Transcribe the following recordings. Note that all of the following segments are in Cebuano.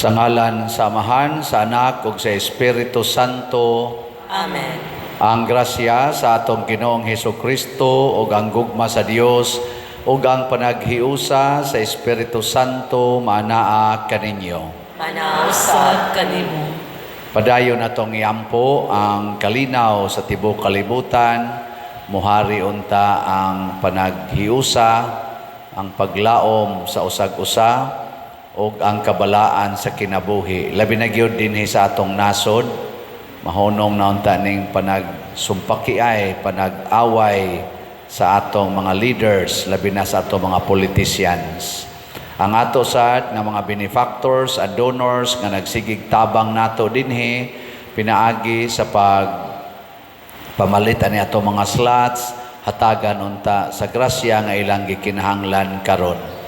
Sa ngalan sa Amahan, sa Anak ug sa Espiritu Santo. Amen. Ang grasya sa atong Ginoong Hesus Kristo ug ang gugma sa Dios ug ang panaghiusa sa Espiritu Santo maanaa kaninyo. Manaa usab kanimo. Padayon natong iampo ang kalinaw sa tibuok kalibutan, muhari unta ang panaghiusa, ang paglaom sa usag-usa ug ang kabalaan sa kinabuhi. Labi na gyud dinhi sa atong nasod, mahunong na unta ning panagsumpakiay, panag-away sa atong mga leaders, labi na sa atong mga politicians. Ang ato sad nga mga benefactors at donors nga nagsigig tabang nato dinhi pinaagi sa pag pamalit ani ato mga slots, hatagan unta sa grasya nga ilang gikinahanglan karon.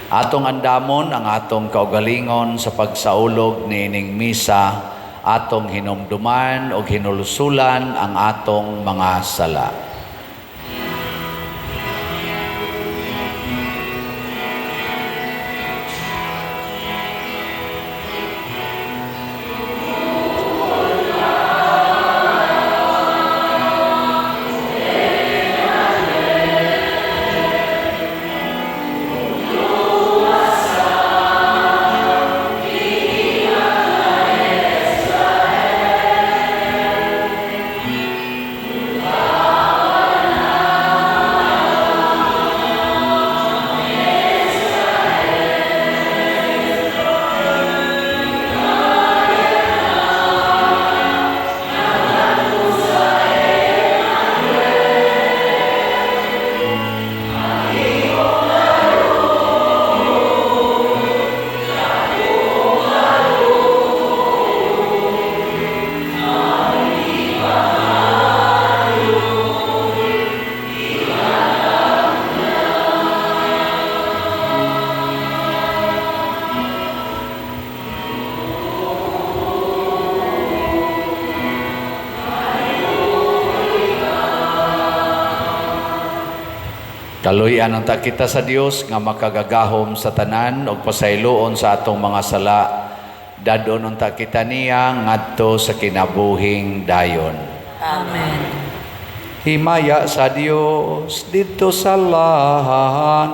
Atong andamon ang atong kaugalingon sa pagsaulog niining misa, atong hinumduman og hinulsulan ang atong mga sala. Kaluy-an unta kita sa Dios nga makagagahom sa tanan ug pasayloon sa atong mga sala. Dad-on unta kita niya ngadto sa kinabuhing dayon. Amen. Himaya sa Dios didto sa langit.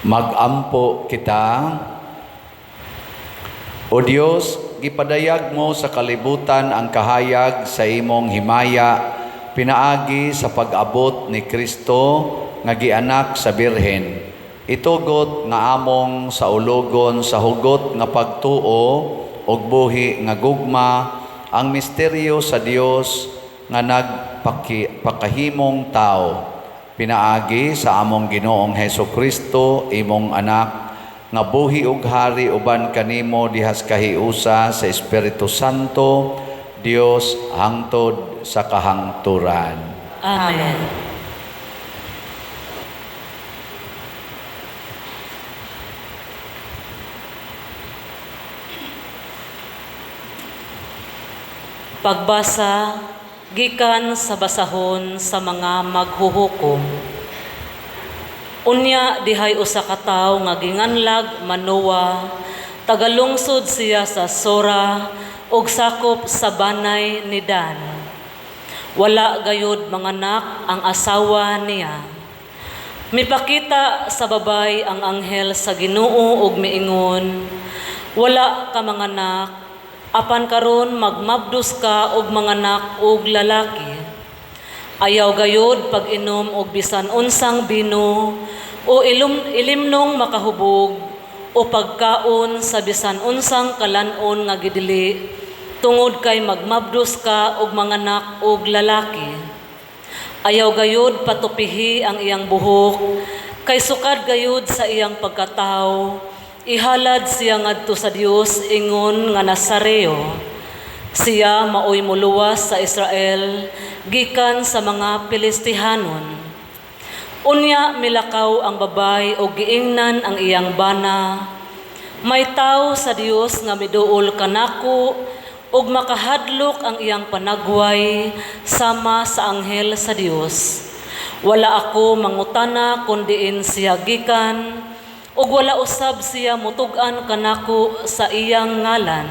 Magampo kita. O Dios, gipadayag mo sa kalibutan ang kahayag sa imong himaya pinaagi sa pag-abot ni Kristo nga gianak sa Birhen. Itugot nga among saulugon sa hugot nga pagtuo ug buhi nga gugma ang misteryo sa Dios nga nagpakahimong tao pinaagi sa among Ginoong Heso Kristo, imong anak, nga buhi ug hari uban kanimo dihas kahiusa sa Espiritu Santo, Dios, hangtod sa kahangturan. Amen. Pagbasa gikan sa basahon sa mga maghuhukom. Unya dihay usa ka tawo nga ginganlag Manoa, tagalungsod siya sa Sora ug sakop sa banay ni Dan. Wala gayud manganak ang asawa niya. Mipakita sa babay ang anghel sa Ginoo ug miingon, "Wala ka manganak, apan karon magmabdos ka og manganak og lalaki. Ayaw gayod pag-inom og bisan unsang bino o ilimnong makahubog o pagkaon sa bisan unsang kalan-on nga gidili, tungod kay magmabdos ka og manganak og lalaki. Ayaw gayod patupihi ang iyang buhok, kay sukad gayod sa iyang pagkataw, ihalad siya ngadto sa Dios ingon nga Nasareo. Siya maoy moluwas sa Israel gikan sa mga Pilistihanon." Unya milakaw ang babay og giingnan ang iyang bana, "May tawo sa Dios nga miduol kanako ug makahadlok ang iyang panagway sama sa anghel sa Dios. Wala ako mangutana kon diin siya gikan, ug wala usab siya mutug-an kanako sa iyang ngalan.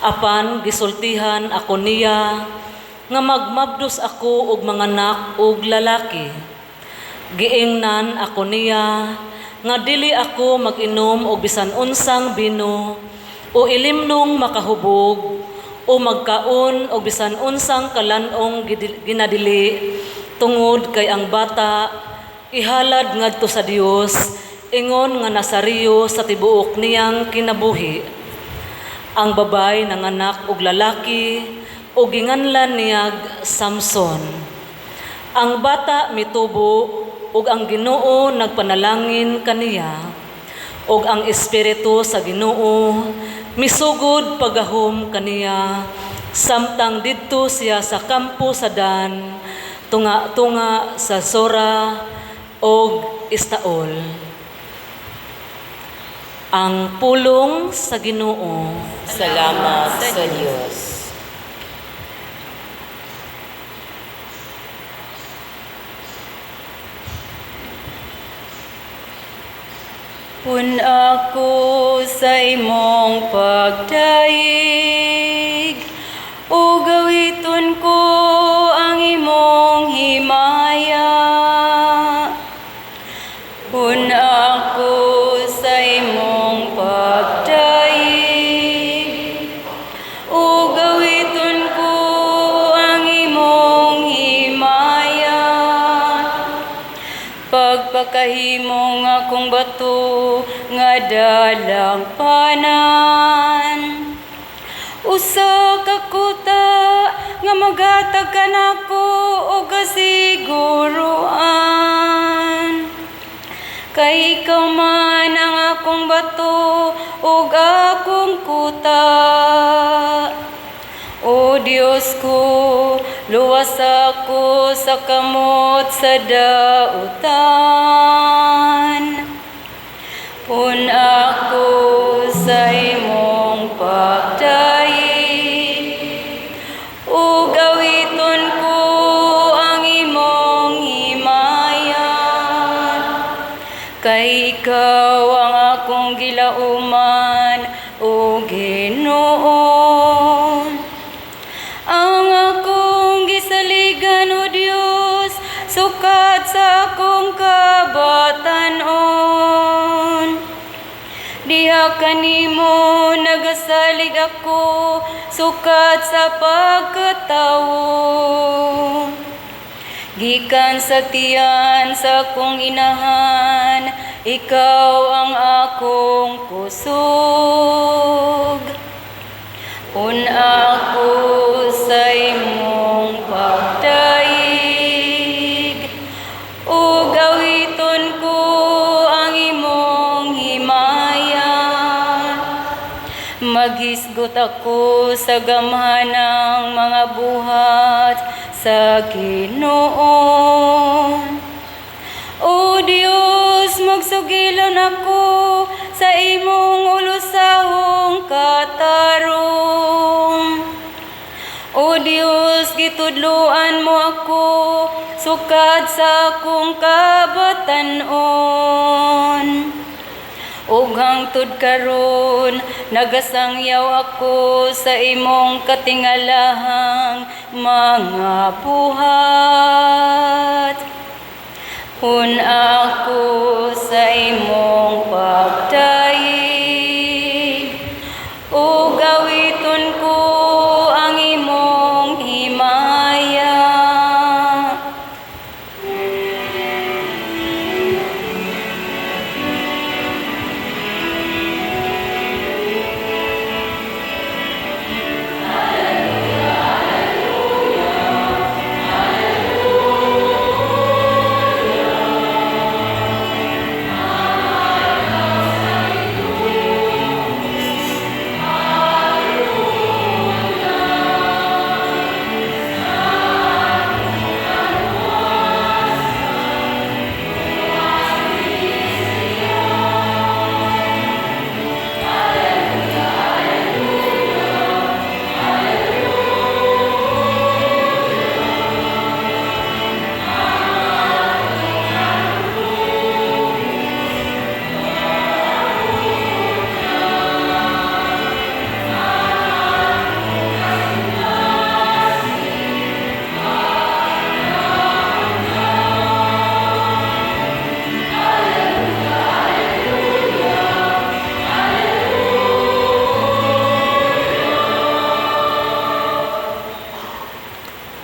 Apan gisultihan ako niya nga magmabdos ako og manganak og lalaki. Giingnan ako niya nga dili ako mag-inom og bisan unsang bino o ilimnong makahubog o magkaon og bisan unsang kalan-ong ginadili, tungod kay ang bata ihalad ngadto sa Dios ingon nga Nasareo sa tibuok niyang kinabuhi." Ang babay nanganak og lalaki ug ginganlan niyag Samson. Ang bata mitubo ug ang Ginoo nagpanalangin kaniya, ug ang espiritu sa Ginoo misugod paggahom kaniya samtang didto siya sa kampo sa Dan, tunga-tunga sa Sora ug Estaol. Ang pulong sa Ginoo. Salamat sa Dios. Pun ako sa imong pagdaig, ug gawiton ko ang imong himaya. Pun ako sa imong pagdaig, ug gawiton ko ang imong himaya. Pagpakahimong akong bato nga dalangpanan, usa ka kuta nga maghatag kanako og kasiguroan. Kay ikaw man ang akong bato ug akong kuta. O Dios ko, luwas ako sa kamot sa dautan. Pun ako sa imong pagdaig, ug awiton ko ang imong himaya. Kay ikaw ang akong gilauman, o Ginoo. Ang akong gisaligan, O Dios, sukad sa akong kabatan-on. Kanimo nagasalig ako sukad sa pagkatawo. Gikan sa tiyan sa akong inahan, ikaw ang akong kusog. Pun-a ako sa imong pagdayeg, ug awiton ko ang imong himaya. Maghisgot ako sa gamhanang mga buhat sa Ginoo. O Dios, magsugilon ako sa imong ulusahong katarong. O Dios, gitudloan mo ako sukad sa akong kabatan-on. Ug hangtod karon nagasangyaw ako sa imong katingalahang mga buhat. Pun-a ako sa imong pagdayeg, ug awiton ko ang imong himaya.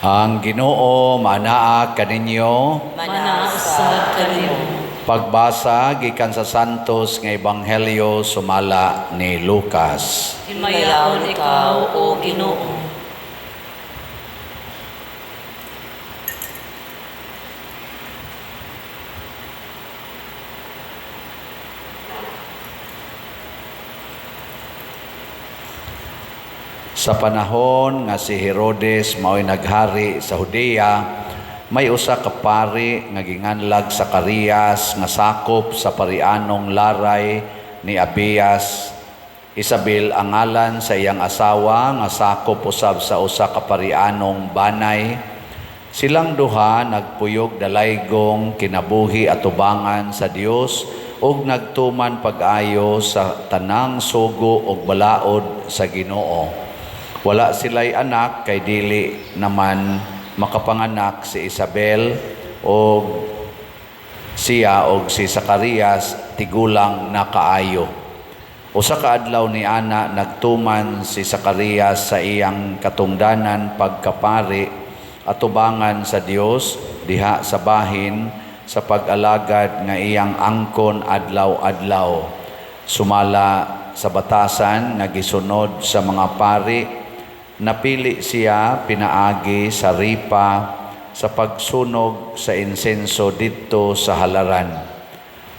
Ang Ginoo manaa kaninyo. Manausab kanimo. Pagbasa gikan sa Santos nga Ebanghelyo sumala ni Lucas. Himayaon ikaw, O Ginoo. Sa panahon nga si Herodes mao'y naghari sa Judea, may usa ka pari nga ginganlag Zacarias nga sakop sa parianong laray ni Abias. Isabel ang ngalan sa iyang asawa nga sakop usab sa usa ka parianong banay. Silang duha nagpuyog dalaygong kinabuhi atubangan sa Dios ug nagtuman pag-ayo sa tanang sugo ug balaod sa Ginoo. Wala sila'y anak kay dili naman makapanganak si Isabel og siya og si Zacarias tigulang na kaayo. Usa ka adlaw ni ana nagtuman si Zacarias sa iyang katungdanan pagkapari atubangan sa Dios diha sa bahin sa pag-alagad nga iyang angkon adlaw-adlaw. Sumala sa batasan nga gisunod sa mga pari, napili siya pinaagi sa ripa sa pagsunog sa insenso didto sa halaran.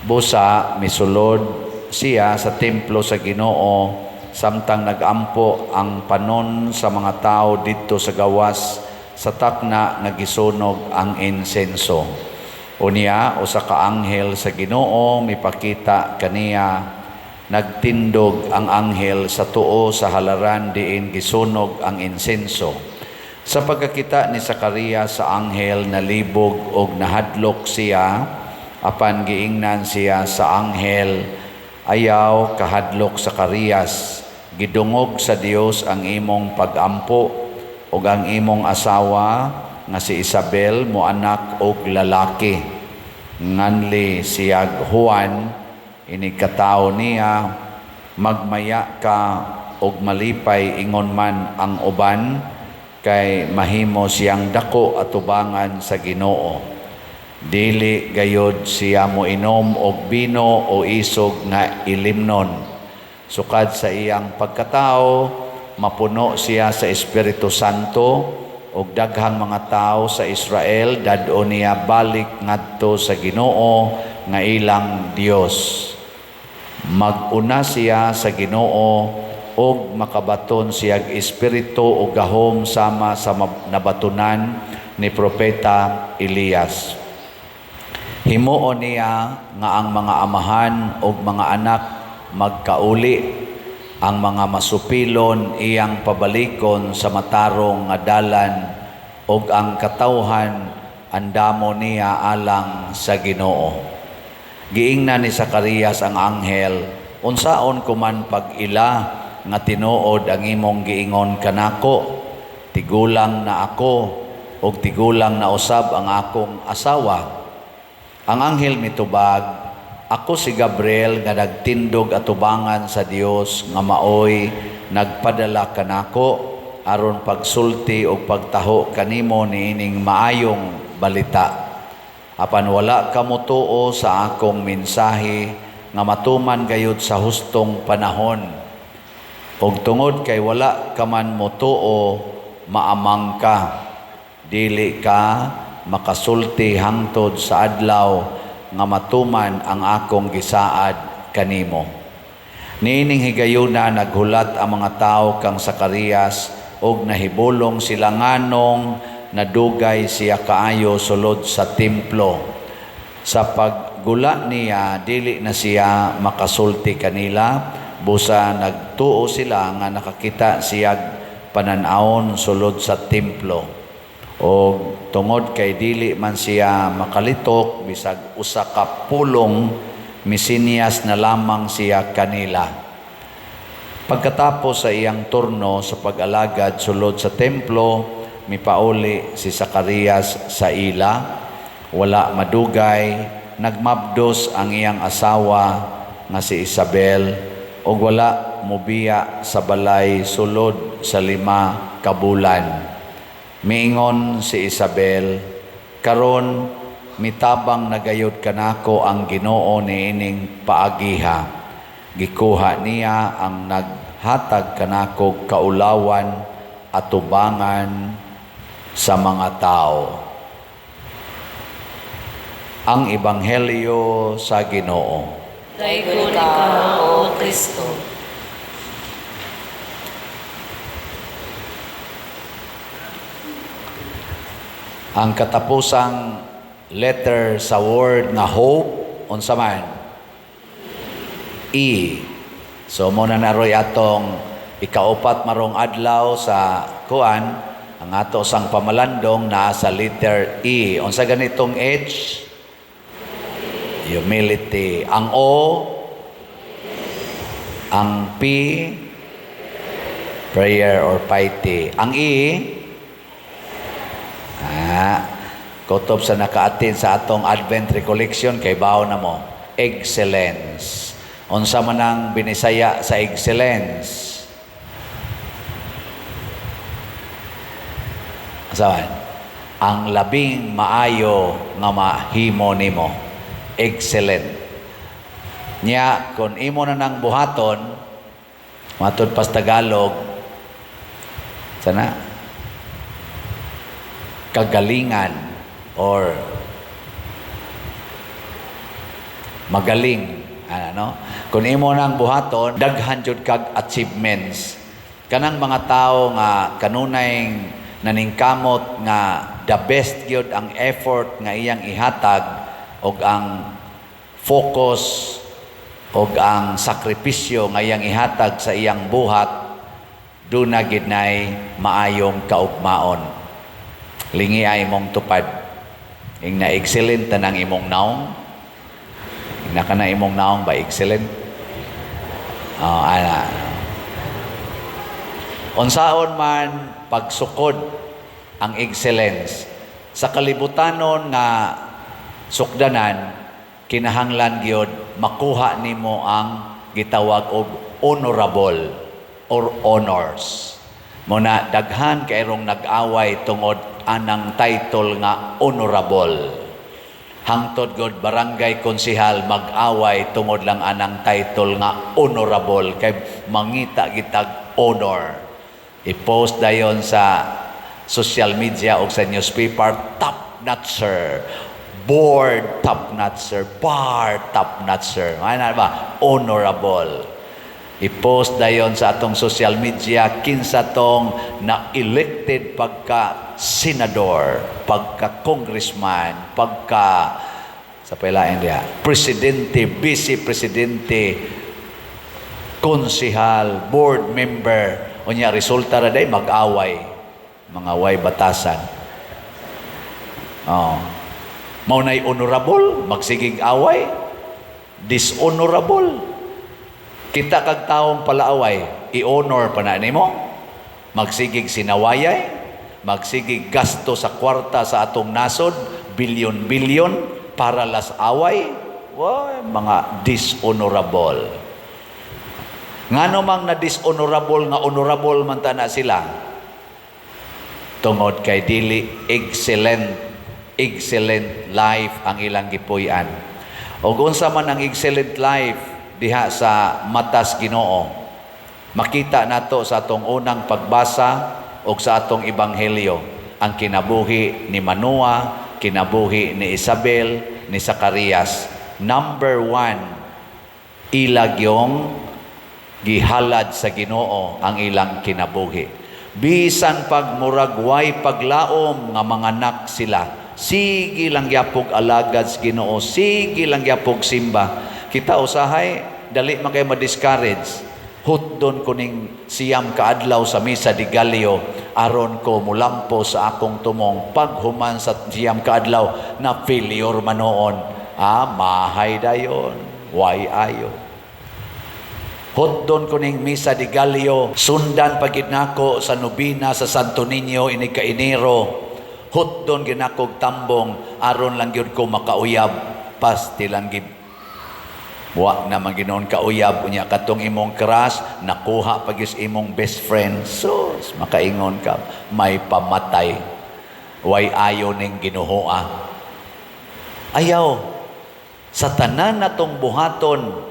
Busa misulod siya sa templo sa Ginoo samtang nagampo ang panon sa mga tao didto sa gawas sa takna nga gisunog ang insenso. Unya usa ka anghel sa Ginoo mipakita kaniya. Nagtindog ang anghel sa tuo sa halaran diin gisunog ang insenso. Sa pagkakita ni Zacarias sa anghel, nalibog og nahadlok siya, apan giingnan siya sa anghel, "Ayaw kahadlok, Zacarias, gidungog sa Dios ang imong pagampo ug ang imong asawa nga si Isabel moanak og lalaki. Nganli siyag Juan, inig katawo niya." Magmaya ka og malipay ingon man ang uban, kay mahimo siyang dako atubangan sa Ginoo. Dili gayod siya moinom og bino o isog nga ilimnon. Sukad sa iyang pagkatao, mapuno siya sa Espiritu Santo ug daghang mga tawo sa Israel dad-on niya balik ngadto sa Ginoo nga ilang Dios. Mag-una siya sa Ginoo ug makabaton siyag espiritu ug gahom sama sa nabatonan ni propeta Elias. Himuon niya nga ang mga amahan ug mga anak magkauli, ang mga masupilon iyang pabalikon sa matarong nga dalan, ug ang katawhan andamo niya alang sa Ginoo. Giingnan ni Zacarias ang anghel, "Unsaon ko man pag-ila nga tinuod ang imong giingon kanako? Tigulang na ako ug tigulang na usab ang akong asawa." Ang anghel mitubag, "Ako si Gabriel nga nagtindog atubangan sa Dios nga maoy nagpadala kanako aron pagsulti ug pagtaho kanimo niining maayong balita. Apan wala ka motuo sa akong mensahe nga matuman gayud sa hustong panahon. Ug tungod kay wala ka man motuo, maamang ka. Dili ka makasulti hangtod sa adlaw nga matuman ang akong gisaad kanimo." Niining higayuna naghulat ang mga tawo kang Zacarias ug nahibulong sila nganong nadugay siya kaayo sulod sa templo. Sa paggula niya, dili na siya makasulti kanila, busa nagtuo sila nga nakakita siyag panan-awon sulod sa templo. O tungod kay dili man siya makalitok bisag usa ka pulong, misinyas na lamang siya kanila. Pagkatapos sa iyang turno sa pag-alagad sulod sa templo, mipauli si Zacarias sa ila. Wala madugay, nagmabdos ang iyang asawa nga si Isabel ug wala mobiya sa balay sulod sa 5 ka bulan. Miingon si Isabel, "Karon mitabang na gayud kanako ang Ginoo niining paagiha. Gikuha niya ang naghatag kanako kaulawan atubangan sa mga tao." Ang Ebanghelyo sa Ginoo. Daygon ikaw, O Kristo. Ang katapusang letter sa word nga hope, unsa man? E. So mao na naroy atong ikaupat marong adlaw sa kuan, ang ato sang pamalandong naa sa letter E. Unsa ganitong H? Humility. Ang O, ang P, prayer or piety. Ang E, kutob sa naka-attend sa atong Advent Recollection, kay bao na mo, excellence. Unsa man ang binisaya sa excellence? Unsa man? Ang labing maayo nga mahimo nimo. Excellent. Nya, kung imo na nang buhaton, matud pas Tagalog, sana, kagalingan or magaling, ano? Kung imo nang buhaton, daghan jud kag achievements. Kanang mga tawo nga kanunay naningkamot nga the best gyud ang effort nga iyang ihatag og ang focus og ang sakripisyo nga iyang ihatag sa iyang buhat, duna gid nay maayong kaugmaon. Lingi ay imong tupad. Ing na excellent tanang imong naong. Ing na kana imong naong ba excellent? Oh, ana. Unsaon man pagsukod ang excellence sa kalibutanon nga sukdanan, kinahanglan gyud makuha nimo ang gitawag og honorable or honors. Muna daghan kayrong nag-away tungod anang title nga honorable. Hangtod god barangay konsehal mag-away tungod lang anang title nga honorable kay mangita gitag honor. I-post dayon sa social media o sa newspaper, top notcher, board top notcher, bar top notcher. Ano ba? Honorable. I-post dayon sa atong social media kinsa tong na elected pagka senador, pagka congressman, pagka sa pailain diha, presidente, vice presidente, konsehal, board member, unya resulta ra day mag-away, mga way batasan. Oh. Mao nay honorable, magsigig away, dishonorable. Kita kag taong palaaway, i-honor pa na nimo. Magsigig sinawayay, magsigig gasto sa kwarta sa atong nasod, bilyon-bilyon para las away. Way, mga dishonorable. Ngano mang na dishonorable nga honorable man ta na sila? Tungod kay dili excellent excellent life ang ilang gipuy-an. Og unsa man ang excellent life diha sa matas Ginoo? Makita nato sa atong unang pagbasa og sa atong ebanghelyo ang kinabuhi ni Manoa, kinabuhi ni Isabel, ni Zacarias. Number one, ilag yung gihalad sa Ginoo ang ilang kinabuhi. Bisan pag murag way paglaom nga mga anak sila, sige lang gyapog alagad sa Ginoo, sige lang gyapog simba. Kita usahay dali man kay ma-discourage. Hutdon ko ning 9 ka adlaw sa Misa de Gallo aron ko mulampo sa akong tumong. Paghuman sa 9 ka adlaw na failure man noon. Ah, mahay dayon, way ayo. Hutdon ko ning Misa de Gallo, sundan pagid nako sa nobena sa Santo Niño inig ka Enero. Hutdon ginakog tambong aron lang gyud ko makauyab, pasti lang gid. Wa naman ginoon kauyab, unya katong imong crush nakuha pag is imong best friend. Sus, makaingon ka, may pamatay. Way ayo ning Ginoo. Ayaw sa tanan natong buhaton,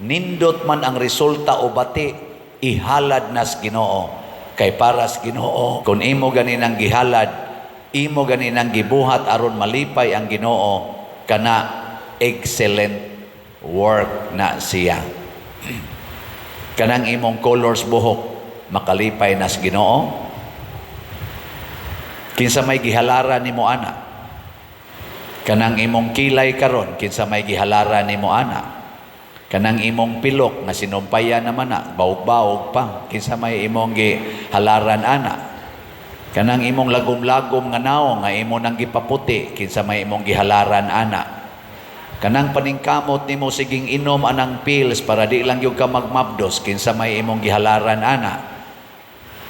nindot man ang resulta o bati, ihalad nas Ginoo. Kay para sa Ginoo, kung imo ganinang gihalad, imo ganinang gibuhat aron malipay ang Ginoo, kana excellent work na siya. Kanang imong colors buhok, makalipay nas Ginoo. Kinsa may gihalaran nimo ana? Kanang imong kilay karon, kinsa may gihalaran nimo ana? Kanang imong pilok nga sinumpayan naman na, baog-baog pa, kinsa may imong gihalaran ana? Kanang imong lagom-lagom nga naong nga imo nang gipaputi, kinsa may imong gihalaran ana? Kanang paningkamot nimo siging inom anang pills para di lang gyud ka magmabdos, kinsa may imong gihalaran ana?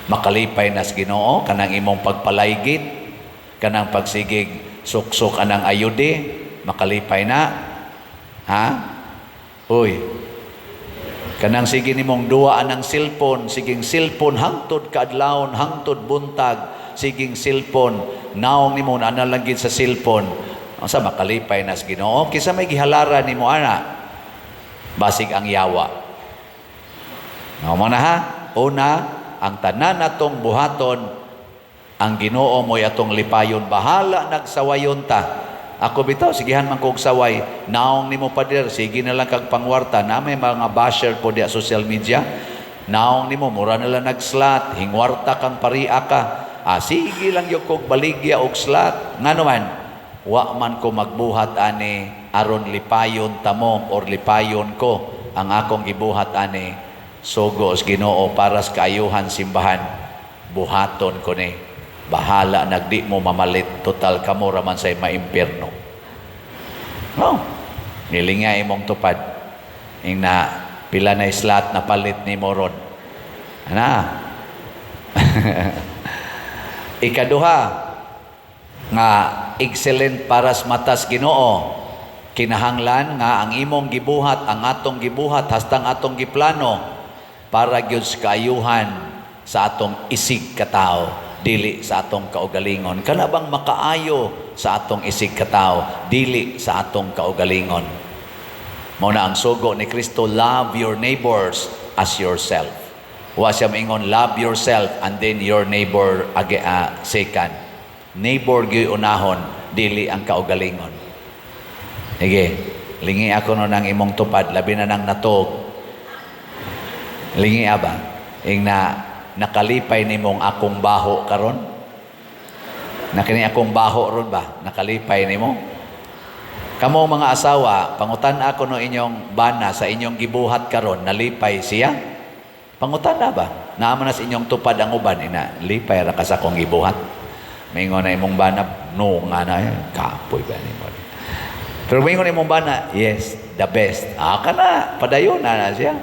Makalipay nas Ginoo kanang imong pagpalaygit, kanang pagsigig suksok anang ayude, makalipay na? Ha? Uy. Kanang sige nimong duwa anang cellphone, siging cellphone hangtod kaadlawon, hangtod buntag, siging cellphone, naong nimo na lang gid sa cellphone. Unsa, makalipay nas Ginoo? Kinsa may gihalaran nimo ana? Basig ang yawa. Mao na ha. Una, ang tanan natong buhaton, ang Ginoo mo'y atong lipayon. Bahala nagsawayon ta. Ako bitaw, sigihan man kog saway. Naong nimo, pader, sige na lang kag pangwarta. Na may mga basher po diya social media. Naong nimo, mura na lang nag-slot. Hingwarta kang paria ka. Ah, sige lang yung kog baligya og slot. Ngano man, wa man ko magbuhat ani aron lipayon tamo or lipayon ko. Ang akong gibuhat ani sugo sa Ginoo para sa kaayuhan simbahan. Buhaton ko ni. Bahala nagdi mo mamalit, total kamo raman say maimpierno. No. Nilinga imong tupad. Ing na pila na slot na palit ni ron. Ana. Ikaduha nga excellent para sa matas Ginoo, Kinahanglan nga ang imong gibuhat, ang atong gibuhat, hastang atong giplano para gyud sa kaayuhan sa atong isig katawo, dili sa atong kaugalingon. Kana bang makaayo sa atong isig katawo, dili sa atong kaugalingon. Mao na ang sugo ni Kristo, "Love your neighbors as yourself." Wa siya maingon, "Love yourself and then your neighbor second." Neighbor gyud unahon, dili ang kaugalingon. Sige, lingi ako no ng imong tupad, labi na nang natog. Lingi ba? Ing na nakalipay nimong akong baho karon? Na kini akong baho ron ba? Nakalipay nimo? Kamo mga asawa, pangutan ako no inyong bana sa inyong gibuhat karon, nalipay siya? Pangutan na ba? Naa man na sa inyong tupad ang uban, ina, "Lipay ra ka sa akong gibuhat." Maingon na imong bana, "No nga na, eh, kapoy ba nimo?" Pero maingon imong bana, "Yes, the best." Ah, kana, padayon na na siya.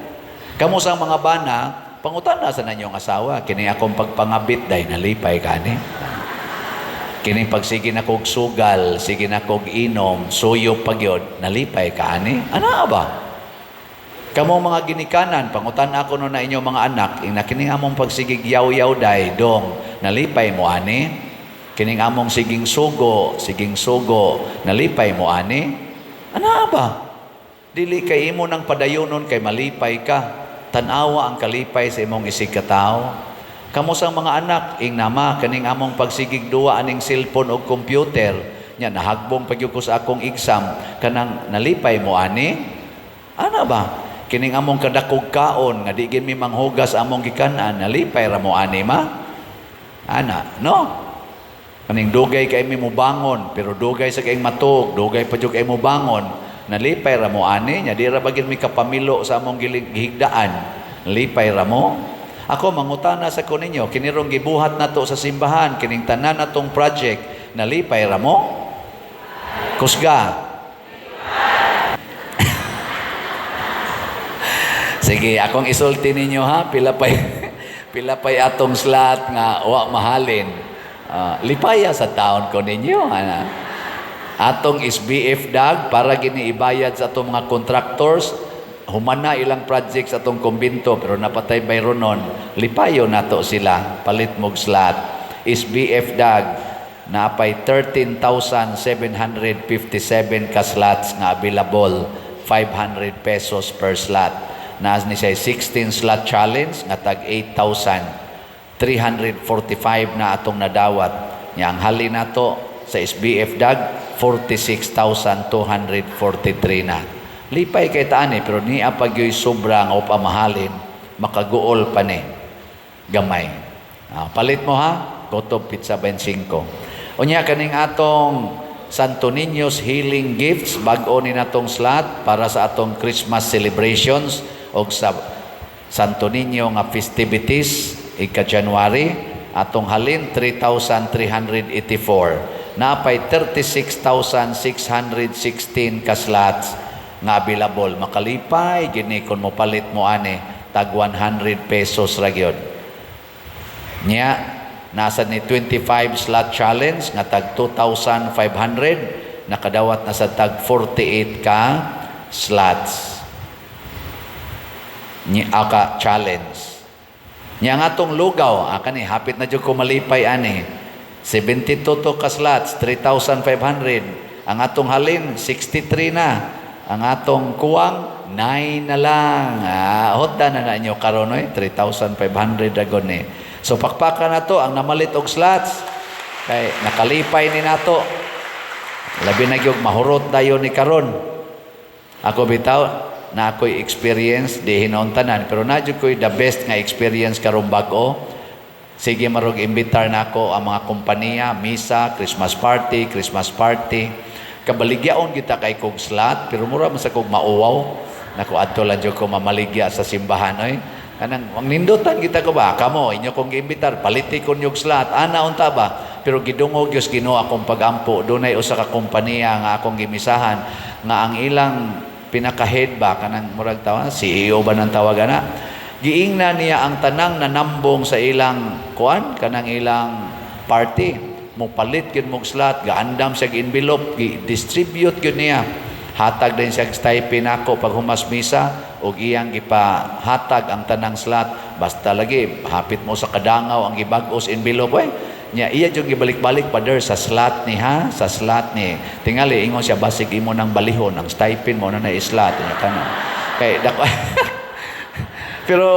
Kamo sa mga bana, pangutan na sa ninyong asawa, "Kini akong pagpangabit, day, nalipay ka ni? Kini pagsige na kog sugal, sige na kog inom, suyo pagyod, nalipay ka ani?" Ana ba? Kamo mga ginikanan, pangutan ako no na inyong mga anak, ina, "Kining among pagsigig yaw-yaw day, dong, nalipay mo ani? Kining among siging sugo, siging sugo, nalipay mo ani?" Ana ba? Dili kay imo nang padayonon kay malipay ka. Tan-awa ang kalipay sa imong isig katawo. Kamo sang mga anak, ing nama, "Kaning among pagsigig duwa aning cellphone o computer, nya nahagbong pagyud ko sa akong exam, kanang nalipay mo ani?" Ana ba? "Kining among kadakog kaon nga di gid mi manghugas among gikan-an, nalipay ra mo ani, ma?" Ana, no? "Kaning dugay kay mi mobangon, pero dugay sa kayong matug, dugay pa jud kay mo bangon. Nalipay ra mo ani? Nya di ra bagin mi kapamilo sa among gihigdaan. Nalipay ra mo?" Ako mangutana sa ko ninyo, kini rong gibuhat nato sa simbahan, kining tanan natong project, nalipay ra mo? Kusga. Sige, akong isulti ninyo ha, pila pay atong slot nga wa mahalin. Ah, lipaya sa taon ko ninyo. Ana. Atong SBF DAG para gini ibayad sa atong mga contractors, human na ilang project sa atong kumbinto pero napatay bayronon, lipayo nato sila, palit mog slot. SBF DAG napay 13,757 ka slots nga available, 500 pesos per slot. Naas ni siya 16 slot challenge nga tag 8,345 na atong nadawat. Nya ang hali nato sa SBF DAG 46,243 na. Lipay kay taani pero niya pagyoy sobra nga pamahalin, makaguol pa ni gamay. Ah, palit mo ha, Gotob Pizza 25. Unya kaning atong Santo Niño's Healing Gifts, bag-o ni natong slot para sa atong Christmas celebrations og sa Santo Niño nga festivities ika January, atong halin 3,384. Napay 36,616 ka slots nga available. Makalipay gini kung mopalit mo ani, tag 100 pesos ra gyud. Nya nasa ni 25 slot challenge nga tag 2,500, nakadawat na sa tag 48 ka slots. Nya aka challenge. Nya nga atong lugaw, aka ni hapit na jud ko malipay ani. 72 to ka slots, 3,500. Ang atong halin 63 na. Ang atong kuwang 9 na lang. Ah, hotda na na inyo karon oy, 3,500 dragon ni. So pakpakan na to ang namalit og slots. Kay nakalipay ni nato. Labi na gyud mahurot dayon ni karon. Ako bitaw na ako'y experience di hinoon tanan pero na jud ko'y the best nga experience karong bag-o. Sige marog imbitar na ako ang mga kompanya, misa, Christmas party, Christmas party. Kabaligyaon kita kay kog slot pero mura man sa kog mauwaw. Nako, adto lang jud ko mamaligya sa simbahan oy. Kanang ang nindutan kita ko ba kamo inyo kong giimbitar, paliti ko nyog slot ana unta ba, pero gidungog Dios Ginoo akong pagampo. Dunay usa ka kompanya nga akong gimisahan nga ang ilang pinaka-head ba, kanang murag tawa CEO ba nang tawag ana, giingna niya ang tanang nanambong sa ilang kuan, kanang ilang party, mo palit gyud mog slot, gaandam siya envelope, gi-distribute gyud niya. Hatag din siya stipend nako pag humas misa ug iyang gipahatag ang tanang slot. Basta lagi hapit mo sa kadangaw ang gibag-os envelope eh. Nya iya jud gibalik-balik, "Father, sa slot ni ha, sa slot ni." Tingali ingon siya, "Basig imo nang balihon ang stipend mo na na slot nya kana." Kay dako. Pero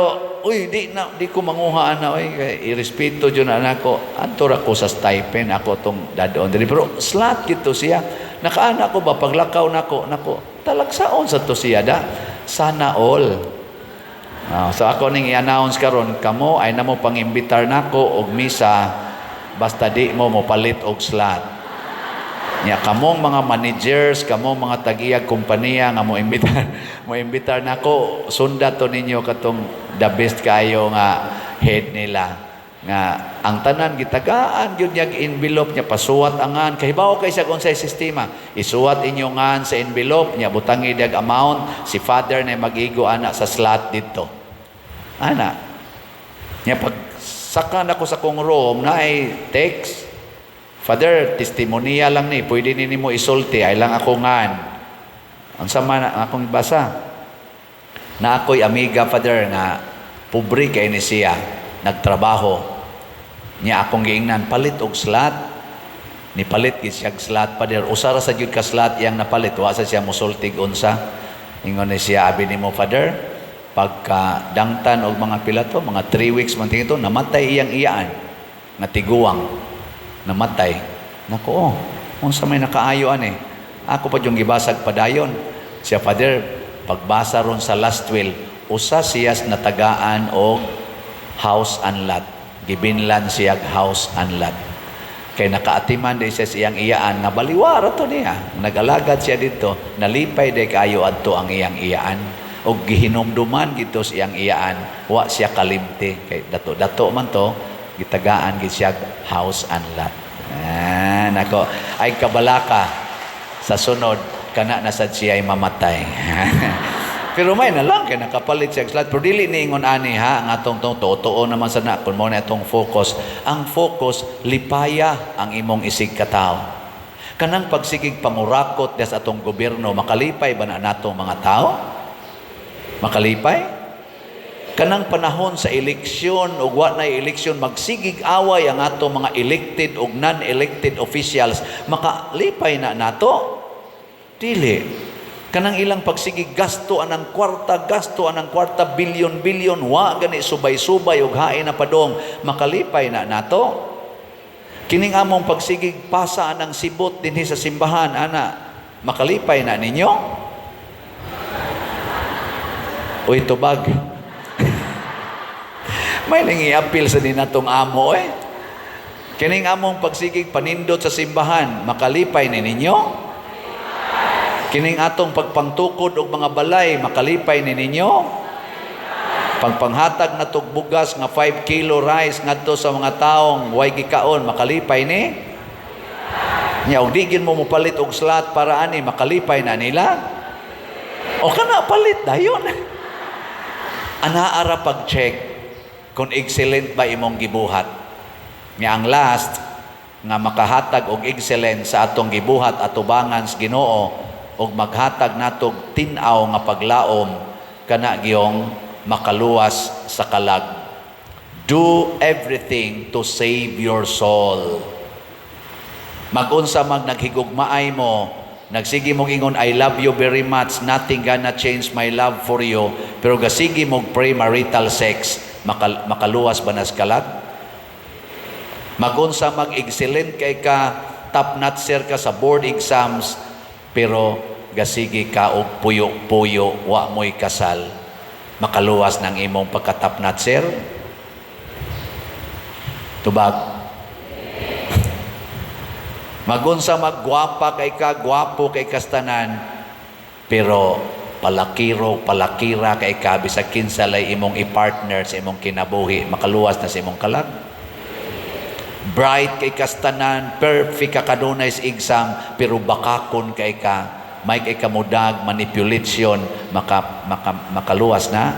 uy, di na di ko manguha ana oy, kay irespeto jud na nako. Adto ra ko sa stipend ako tong dadon diri. Pero slot gito siya. Nakaana ko ba paglakaw nako nako talagsaon sa to siya da. Sana all. Ah, so ako ning i-announce karon, kamo ay namo pangimbitar nako og misa basta di mo mopalit og slot. Nya kamong mga managers, kamong mga tag-iyag kompanya nga mo imbitar nako, sunda to ninyo katong the best kaayo nga head nila nga ang tanan gitagaan gyud niya envelope niya, pasuwat angan, kahibaw kay siya kung sa sistema, isuwat inyo ngan sa envelope niya, butangi dag amount, si father na mag-igo ana sa slot didto ana niya. Pag saka nako sa kong room na ay text, "Father, testimonya lang ni, pwede ni nimo isulti, ay lang ako ngan." Ang sama na akong basa na ako'y amiga, Father, nga pobre kay ni siya, nagtrabaho niya. Akong giingnan, "Palit og slot." Ni palit gid siya slot, Father. Usa ra sa gyud ka slot iyang napalit. Wa sa siya musultig unsa. Ingon ni siya, "Abi nimo, Father." Pagka dangtan og mga pila to, mga 3 weeks man tingin to, namatay iyang iyaan nga tiguang. Namatay. Nako, oh, unsa may nakaayo ani? Ako pa yung gibasag padayon. Siya, "Father, pagbasa ron sa last will, usa siya natagaan og house and lot." Gibinlan siya house and lot. Kay nakaatiman di siya sa iyang iyaan nga baliwara to niya. Nag-alagad siya dito, nalipay day kaayo adto ang iyang iyaan. Og gihinumduman gito sa iyang iyaan, wa siya kalimti. Kay dato-dato man to, gitagaan gid siya house and lot. Ah, nako, ay kabalaka sa sunod kana na sad siya ay mamatay. Pero may na lang kay nakapalit siya slot. Pero dili ni ingon ani ha ang atong tong totoo naman sa na kun mo na atong focus. Ang focus, lipaya ang imong isig katawo. Kanang pagsigig pangurakot des atong gobyerno, makalipay ba na natong mga tao? Makalipay? Kanang panahon sa eleksyon ug wa na eleksyon, magsigig away ang atong mga elected ug non-elected officials, makalipay na nato? Dili. Kanang ilang pagsigig gasto anang kwarta, gasto anang kwarta, bilyon bilyon, wa gani subay-subay ug hain na padong, makalipay na nato? Kining among pagsigig pasa anang sibot dinhi sa simbahan ana, makalipay na ninyo? Uy, tubag. May nangiapil sa dinatong amo eh. Kining among pagsigig panindot sa simbahan, makalipay ni ninyo? Kining atong pagpangtukod og mga balay, makalipay ni ninyo? Pagpanghatag na bugas nga 5 kilo rice ngadto sa mga taong way gikaon, makalipay ni? Nya og di gin mo mopalit og slot para ani, makalipay na nila? O kana palit dayon. Ana ara pag-check kung excellent ba imong gibuhat. Nga ang last nga makahatag og excellent sa atong gibuhat atubangan sa Ginoo og maghatag natog tin-aw nga paglaom, kana giyong makaluwas sa kalag. Do everything to save your soul. Magunsa mag naghigugmaay mo, nagsige mong ingon, "I love you very much, nothing gonna change my love for you," pero gasige mong premarital sex, makaluwas ba nas kalag? Magunsa mag-excellent kay ka, top notcher ka sa board exams, pero gasige ka og puyo-puyo, wa mo'y kasal, makaluwas ng imong pagka-top notcher? Tubag. Magunsa maggwapa kay ka, gwapo kay kastanan, pero palakiro, palakira kay ka, bisag kinsa lay imong i-partner sa imong kinabuhi, makaluwas na sa imong kalag? Bright kay kastanan, perfect ka kanunay sa exam, pero bakakon kay ka, may kay kamudag, manipulation, makaluwas na?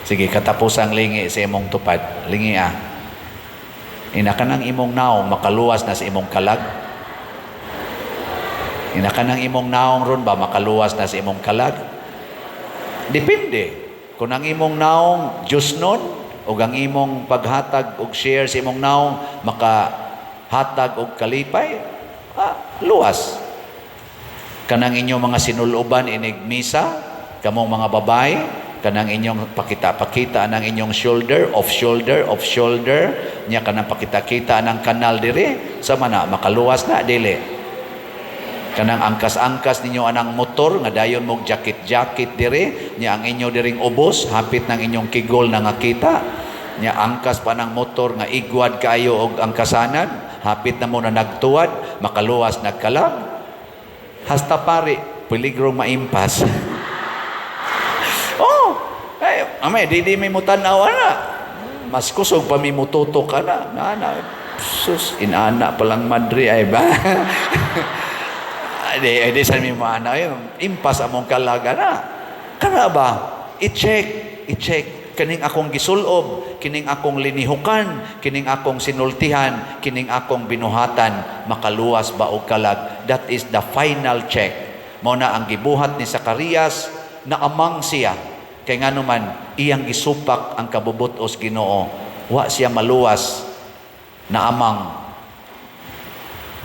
Sige, katapusang lingi sa imong tupad. Lingi ah. Ina ka ng imong naong, makaluwas na sa imong kalag? Ina kanang imong naong ron ba makaluwas na sa imong kalag? Depende. Kung ang imong naong Diyos nun, o ang imong paghatag og share sa imong naong makahatag og kalipay, luwas. Kanang inyong mga sinuloban inig misa, kamong mga babae, kanang inyong pakita-pakita ng inyong shoulder, off shoulder, off shoulder, nya kanang pakita-kita ng kanal diri, sama na makaluwas na dili. Kanang angkas-angkas ninyo anang motor nga dayon mog jacket-jacket diri, nya ang inyo diring ubos hapit ng inyong kigol na nga kita, nya angkas pa ng motor nga igwad kaayo og angkasanan, hapit na mo na nagtuwad, makaluwas nagkalag. Hasta pare, peligrong maimpas. Oh, ay, amay, di may mutanaw ana. Mas kusog pa mi mututok ka na. Na, sus, inana palang madre ay ba? Ay, di sa mi maana ay, impas among kalaga na. Kana ba? I-check, i-check. Kining akong gisulob, kining akong linihukan, kining akong sinultihan, kining akong binuhatan, makaluwas ba og kalag? That is the final check. Mao na ang gibuhat ni Zacarias, naamang siya. Kay ngano man, iyang gisupak ang kabubut-os Ginoo. Wa siya maluwas, naamang.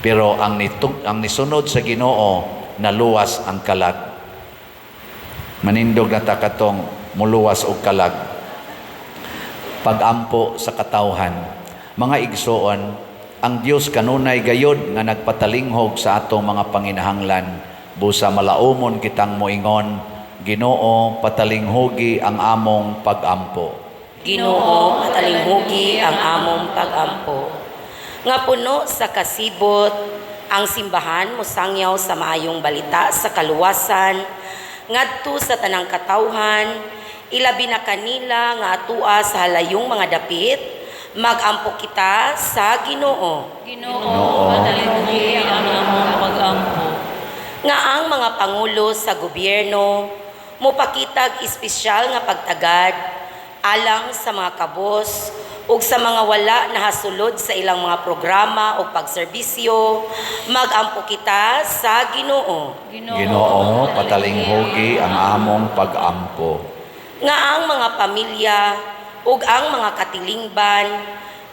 Pero ang nisunod sa Ginoo, naluwas ang kalag. Manindog na ta katong muluwas og kalag. Pagampo sa katawhan. Mga igsoon, ang Dios kanunay gayod nga nagpatalinghog sa atong mga panginahanglan. Busa malaumon kitang moingon, Ginoo, patalinghogi ang among pagampo. Ginoo, patalinghugi ang among pagampo. Nga puno sa kasibot, ang simbahan mosangyaw sa maayong balita sa kaluwasan, ngadto sa tanang katawhan, ilabi na kanila nga atua sa halayong mga dapit, magampo kita sa Ginoo. Ginoo, patalinghugi ang among pagampo. Nga ang mga pangulo sa gobyerno mopakitag espesyal nga pagtagad alang sa mga kabos ug sa mga wala nahasulod sa ilang mga programa o pagserbisyo, magampo kita sa Ginoo. Ginoo, patalinghugi ang among pagampo. Nga ang mga pamilya ug ang mga katilingban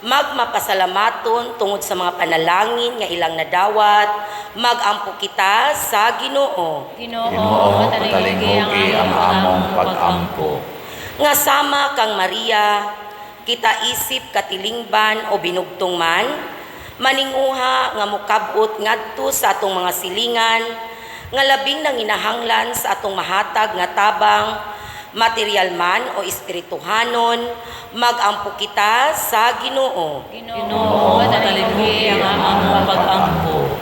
magmapasalamaton tungod sa mga panalangin nga ilang nadawat, magampo kita sa Ginoo. Ginoo, patalinghugi ang among pagampo. Nga sama kang Maria, kita isip katilingban o binugtong man, maninguha nga mukabot ngadto sa atong mga silingan, nga labing nanginahanglan sa atong mahatag nga tabang, material man o espirituhanon, magampo kita sa Ginoo. Ginoo, patalinghugi ang among pagampo.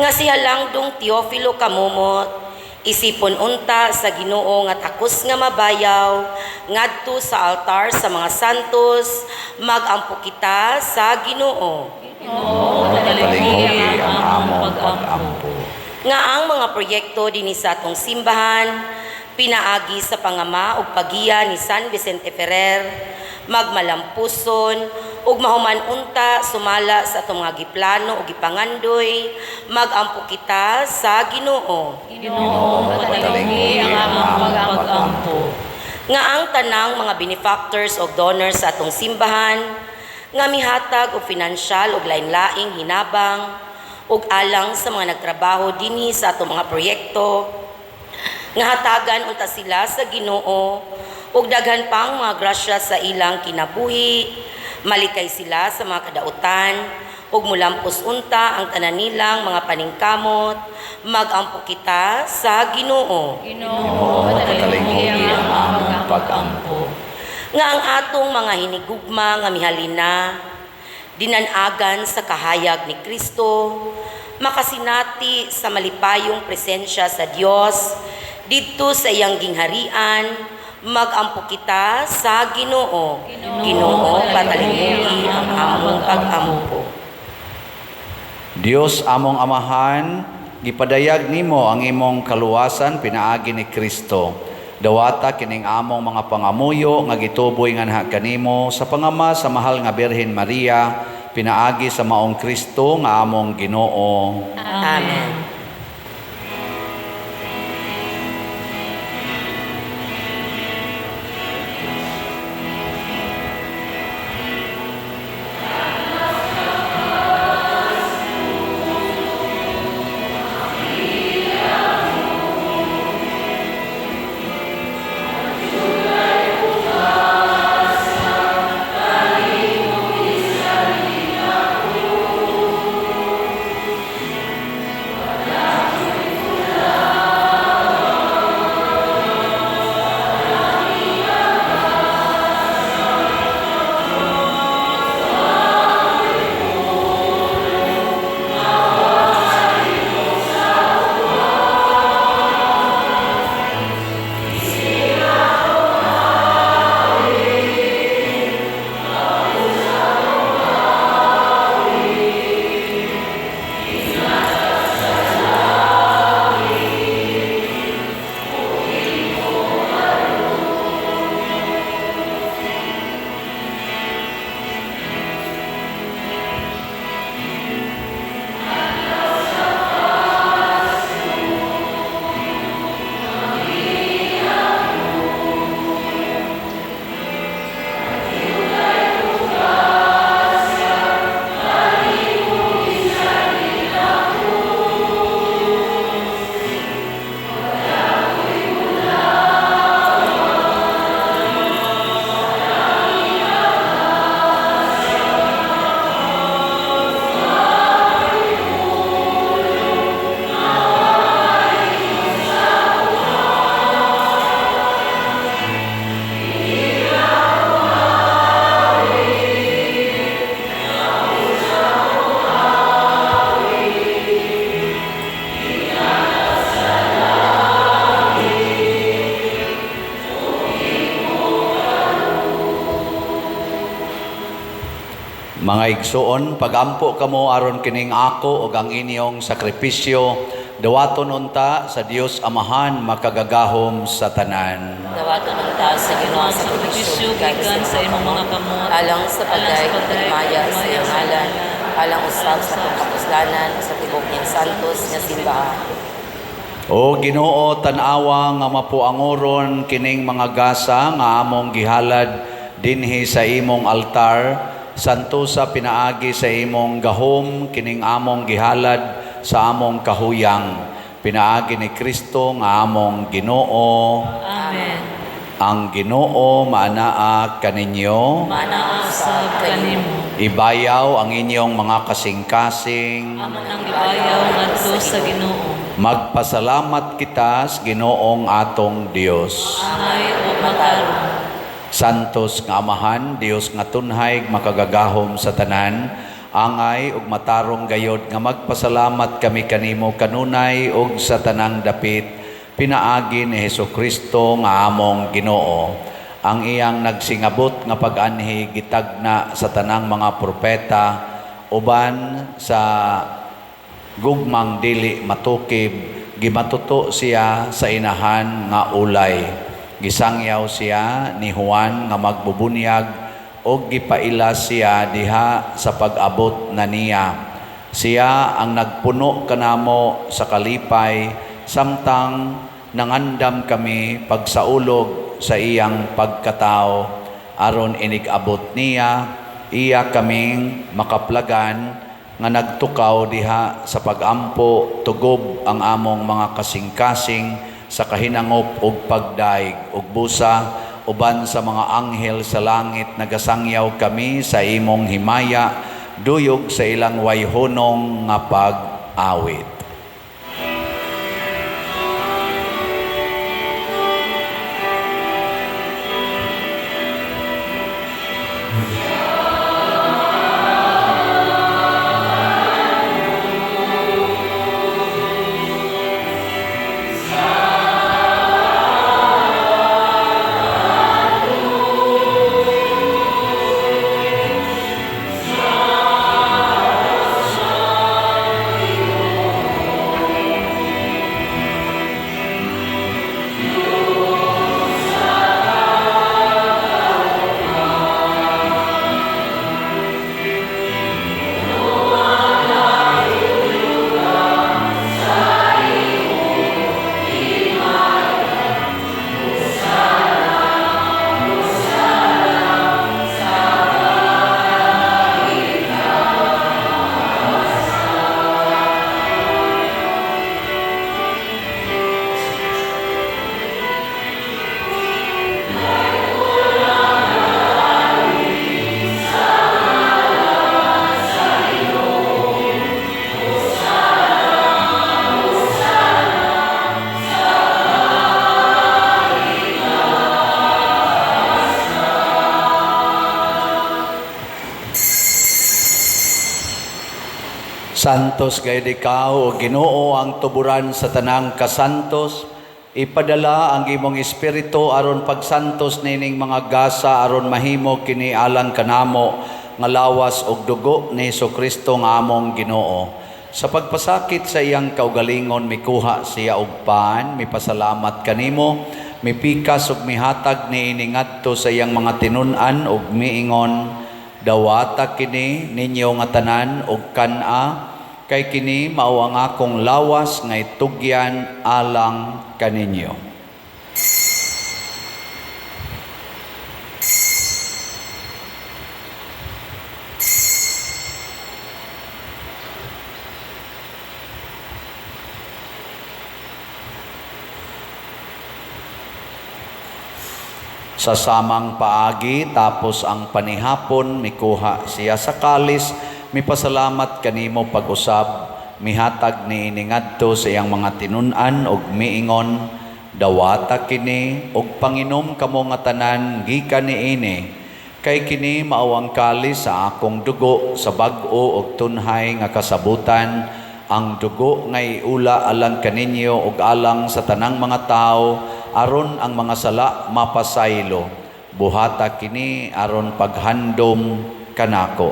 Nga siya lang dong Teofilo Kamumot, isipon unta sa Ginoo nga takos nga mabayaw, ngadto sa altar sa mga santos, magampo kita sa Ginoo. Ginoo, Patalinghugi ang among pagampo. Nga ang mga proyekto dinhi sa atong simbahan, pinaagi sa pangama ug pagiya ni San Vicente Ferrer, magmalampuson ug mahuman unta sumala sa atong mga giplano ug gipangandoy, magampo kita sa Ginoo. Ginoo, patalinghugi ang among pagampo. Nga ang tanang mga benefactors o donors sa atong simbahan nga mihatag og finansyal ug lain-laing hinabang ug alang sa mga nagtrabaho dinhi sa atong mga proyekto, nga hatagan unta sila sa Ginoo ug daghan pang mga grasya sa ilang kinabuhi, malikay sila sa mga kadautan ug mulampos unta ang tanan nilang mga paningkamot, magampo kita sa Ginoo. Ginoo, patalinghugi ang among pagampo. Nga ang atong mga hinigugma nga mihalina, dinanagan sa kahayag ni Kristo, makasinati sa malipayong presensya sa Dios didto sa iyang gingharian, magampo kita sa Ginoo. Ginoo, patalinghugi ang among pagampo. Dios among Amahan, gipadayag nimo ang imong kaluwasan pinaagi ni Kristo. Dawata kining among mga pangamuyo nga gituboy nganha kanimo sa pangama sa mahal nga Birhen Maria, pinaagi sa maong Kristo nga among Ginoo. Amen. Mga igsuon, pagampo kamo aron kining ako ug ang inyong sakripisyo dawaton unta sa Dios Amahan makagagahom sa tanan. Dawaton unta sa Ginoo ang sakripisyo gikan sa imong mga kamot, alang sa pagday alang sa pagday, himaya sa iyang ngalan, alang usab sa usab atong kapuslanan sa tibok niyang santos nga simbahan. O Ginoo, tan-awa nga mapuangoron kining mga gasa nga among gihalad dinhi sa imong altar, santosa pinaagi sa imong gahom kining among gihalad sa among kahuyang, pinaagi ni Kristo nga among Ginoo. Amen. Ang Ginoo maanaa kaninyo. Maanaa usab kanimo. Ibayaw ang inyong mga kasing-kasing. Amo nang gibayaw ngadto sa Ginoo. Magpasalamat kita sa Ginoong atong Dios. Angay ug matarong. Santos nga Amahan, Dios nga tunhay makagagahom sa tanan, angay ug matarong gayod nga magpasalamat kami kanimo kanunay ug sa tanang dapit, pinaagi ni Hesukristo nga among Ginoo. Ang iyang nagsingabot nga pag-anhi gitagna sa tanang mga propeta uban sa gugmang dili matukib, gimatuto siya sa inahan nga ulay. Gisangyaw siya ni Juan nga magbubunyag og gipaila siya diha sa pag-abot na niya. Siya ang nagpuno kanamo sa kalipay samtang nangandam kami pagsaulog sa iyang pagkatao, aron inig-abot niya iya kaming makaplagan nga nagtukaw diha sa pagampo tugob ang among mga kasing-kasing sa kahinangop ug pagdaig ug busa uban sa mga anghel sa langit nagasangyaw kami sa imong himaya duyog sa ilang wayhunong nga pag-awit. Santos gayud ikaw, o Ginoo, ang tuburan sa tanang kasantos. Ipadala ang imong espiritu aron pagsantos nining mga gasa aron mahimo kini alang kanamo nga lawas ug dugo ni Hesukristo nga among Ginoo. Sa pagpasakit sa iyang kaugalingon mikuha siya og pan, mipasalamat kanimo, mipikas ug mihatag niini ngadto sa iyang mga tinun-an ug miingon, dawata kini ninyo nga tanan og kan-a, kay kini mao ang akong lawas nga itugyan alang kaninyo. Sa samang paagi, tapos ang panihapon, mikuha siya sa kalis, mipasalamat kanimo pag-usab, mihatag niini ngadto sa iyang mga tinun-an ug miingon, dawata kini ug panginom kamo nga tanan gikan niini, kay kini mao ang kalis sa akong dugo sa bag-o ug tunhay nga kasabutan, ang dugo nga iula alang kaninyo ug alang sa tanang mga tawo aron ang mga sala mapasaylo. Buhata kini aron paghandom kanako.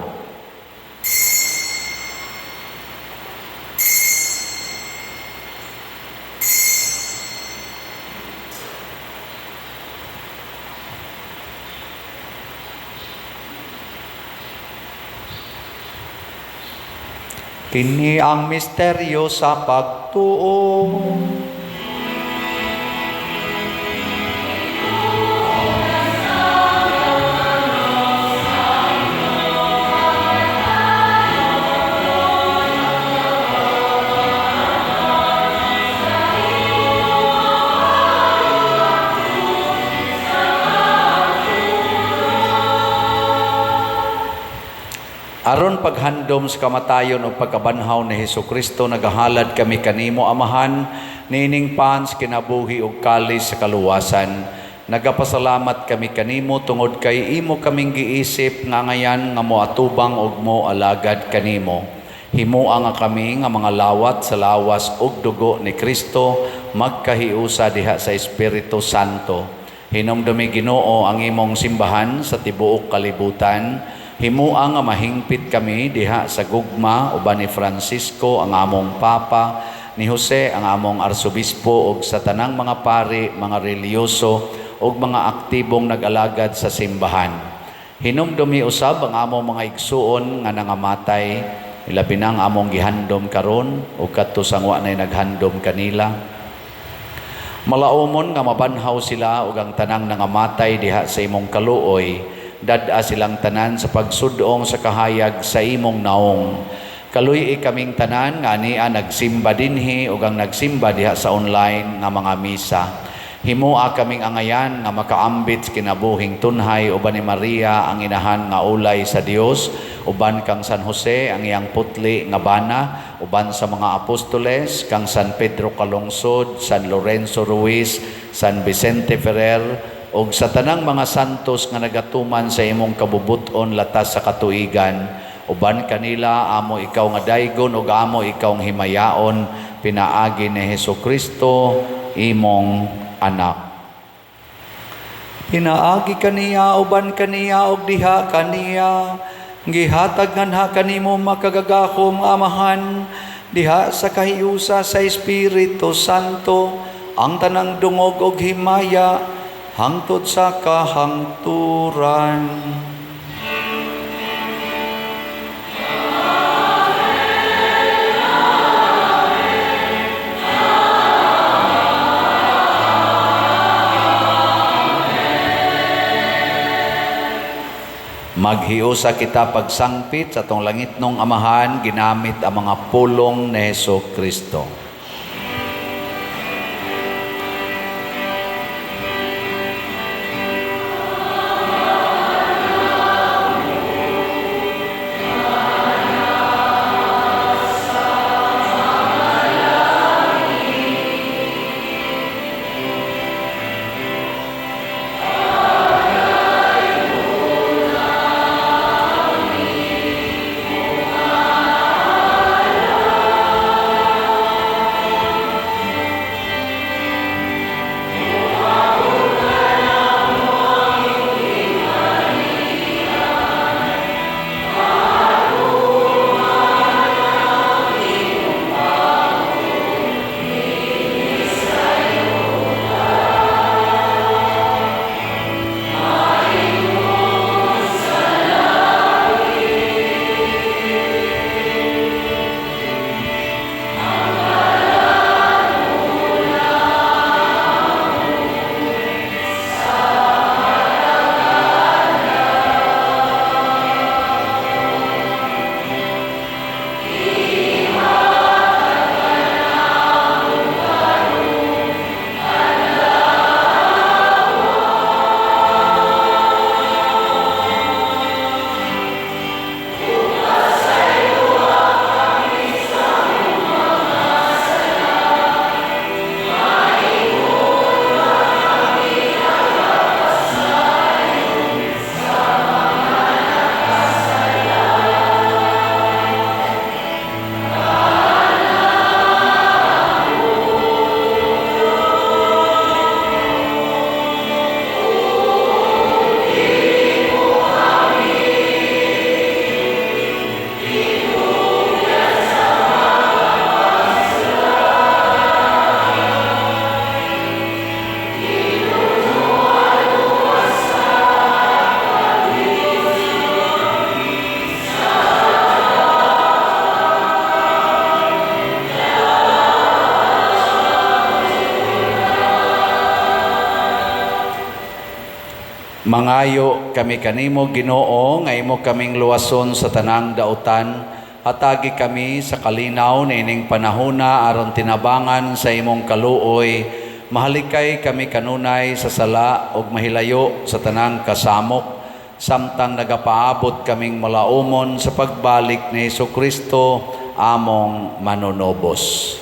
Kini ang misteryo sa pagtuo. Aron paghandom sa kamatayon o pagkabanhaw ni Hesukristo, nagahalad kami kanimo, Amahan, niining pans kinabuhi ug kalis sa kaluwasan. Nagapasalamat kami kanimo tungod kay imo kaming giisip nga ngayan nga moatubang ug moalagad kanimo. Himoa nga kami nga mga lawat sa lawas ug dugo ni Kristo magkahiusa diha sa Espiritu Santo. Hinumdumi, Ginoo, ang imong simbahan sa tibuok kalibutan. Himoa nga mahingpit kami diha sa gugma uban ni Francisco ang among Papa, ni Jose ang among Arsobispo ug sa tanang mga pari, mga relihiyoso ug mga aktibong nag-alagad sa simbahan. Hinumdumi usab ang among mga igsuon nga nangamatay, ilabi na ang among gihandom karon ug kadto sang wa nay naghandom kanila. Malaumon nga mabanhaw sila ug ang tanang nangamatay diha sa imong kaluoy, dad-a silang tanan sa pagsudong sa kahayag sa imong naong. Kaluy-i kaming tanan nga ania nagsimba dinhi ug ang nagsimba diha sa online nga mga misa. Himoa kaming angayan nga makaambit sa kinabuhing tunhay uban ni Maria ang inahan nga ulay sa Dios, uban kang San Jose ang iyang putli nga bana, uban sa mga apostoles, kang San Pedro Calungsod, San Lorenzo Ruiz, San Vicente Ferrer, ug sa tanang mga santos nga nagatuman sa imong kabubut-on latas sa katuigan. Uban kanila amo ikaw nga daygon ug amo ikaw nga himayaon pinaagi ni Hesukristo imong anak. Pinaagi kaniya, uban kaniya ug diha kaniya, gihatag nganha kanimo makagagahom Amahan diha sa kahiusa sa Espiritu Santo ang tanang dungog ug himaya hangtod sa kahangturan. Maghiusa kita pagsangpit sa atong langitnong Amahan ginamit ang mga pulong ni Hesukristo. Mangayo kami kanimo, Ginoo, nga imo kaming luwason sa tanang dautan. Hatagi kami sa kalinaw niining panahona aron tinabangan sa imong kaluoy. Mahalikay kami kanunay sa sala ug mahilayo sa tanang kasamok samtang nagapaabot kaming malaumon sa pagbalik ni Kristo among manunobos.